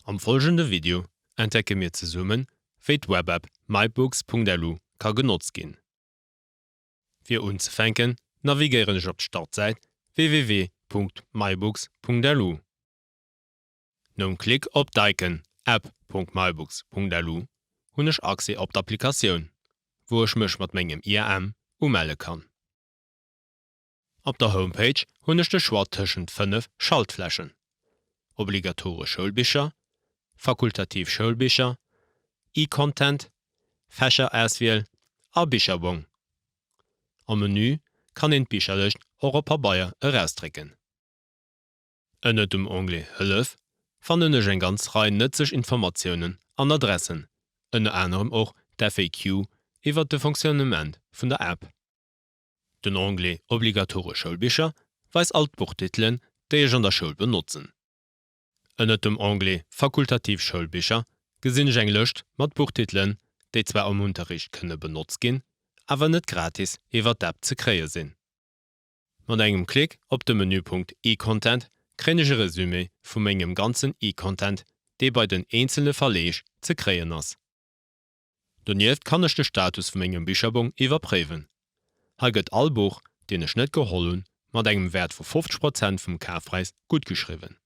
Am folgende Video entdecke mir zesummen, wéi d'Web-App mybooks.lu ka genotzt ginn. Fir unzefänken navigéieren ech op d'Startsäit www.mybooks.lu. Nom Klick op d'Icon app.mybooks.lu hunn ech Accès op d'Applikatioun, wou ech mech mat mengem IAM umelle kann. Op der Homepage hunn ech de Choix tëschent 5 Schaltflächen, Obligatoresch Schoulbicher, Fakultativ Schoulbicher, E-Content, Fächerauswiel a Bicherbong. Am Menü kann een d'Bicherlëscht och op Pabeier erausdrécken. Ënnert dem Onglet Hëllef fannen ech eng ganz Rei nëtzlech Informatiounen an Adressen, ënner anerem och d'FAQ iwwert de Fonctionnement vun der App. Den Onglet Obligatoresch Schoulbicher weist all d'Buchtitelen, déi ech an der Schoul benotzen. Ënnert dem Onglet Fakultativ Schoulbicher gesinn ech eng Lëscht mat Buchtitelen, déi zwar am Unterricht kënne benotzt ginn, awer net gratis iwwer d'App ze kréie sinn. Mat engem Klick op de Menüpunkt E-Content kréien ech e Resumé vu mengem ganzen E-Content, dee bei den eenzele Verleeg ze kréien ass. Donieft kann ech de Status vu mengem Bicherbong iwwerpréiwen. Hei gëtt all Buch, deen ech net geholl hunn, mat engem Wäert vu 50 Prozent vum Kafpräis guttgeschriwwen.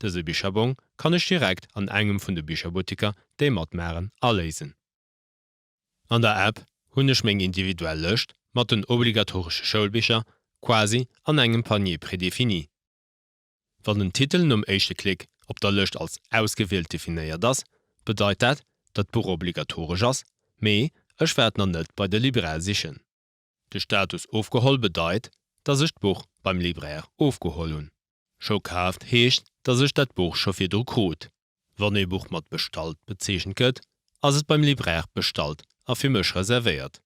Dëse Bicherbong kann ech direkt an engem vun de Bicherbuttiker, déi matmaachen, aléisen. An der App hunn ech meng individuell Lëscht mat den obligatoresche Schoulbicher quasi an engem Panier prédéfini. Wann den Titel nom éischte Klick op der Lëscht als ausgewielt definéiert ass, bedeit dat, datt d'Buch obligatoresch ass, mee ech waert nach net bei de Libraire sichen. De Status ofgeholl bedeit, datt ech d'Buch beim Libraire ofgeholl hunn. Scho kaaft heescht, datt ech dat Buch scho virdru krut. Wann ee Buch mat bestallt bezeechent gëtt, ass et beim Libraire bestallt a fir mech reservéiert.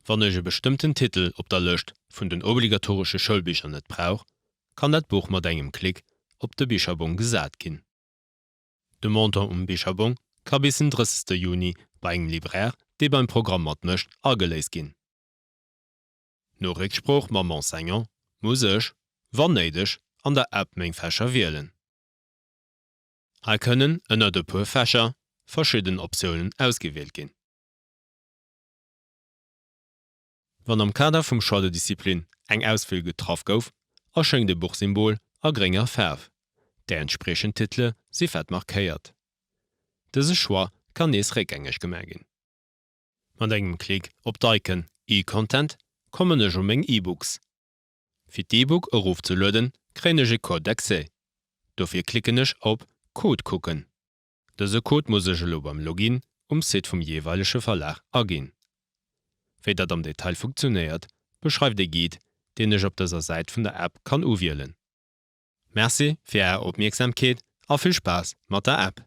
Wann ech e bestëmmten Titel op der Lëscht vun den obligatoresche Schoulbicher net brauch, kann dat Buch mat engem Klick op de Bicherbong gesat ginn. De Montant um Bicherbong ka bis den 30 Juni bei engem Libraire, dee beim Programm matmécht, ageléist ginn. No Récksprooch mam Enseignant muss ech, wann néideg, an der App meng Fächer wielen. Hei kënnen ënnert e puer Fächer verschidden Optiounen ausgewielt ginn. Wann am Kader vum Choix de discipline eng Auswiel getraff gouf, erschéngt e Buchsymbol a grénger Faarf. Déi entspriechend Titele si fett markéiert. Dëse Choix kann nees réckgängeg gemaach ginn. Mat engem Klick op d'Icon E-Content kommen ech u meng E-Books. Fir d'E-Book erofzelueden, kréien ech e Code d'accès. Dofir klicken ech op Code kucken. Dëse Code muss ech elo beim Login um Site vum jeeweilege Verlag aginn. Wéi dat am Detail funktionéiert, beschreift ee Guide, deen ech op dëser Säit vun der App kann uwielen. Merci fir Är Opmierksamkeet a vill Spaass mat der App!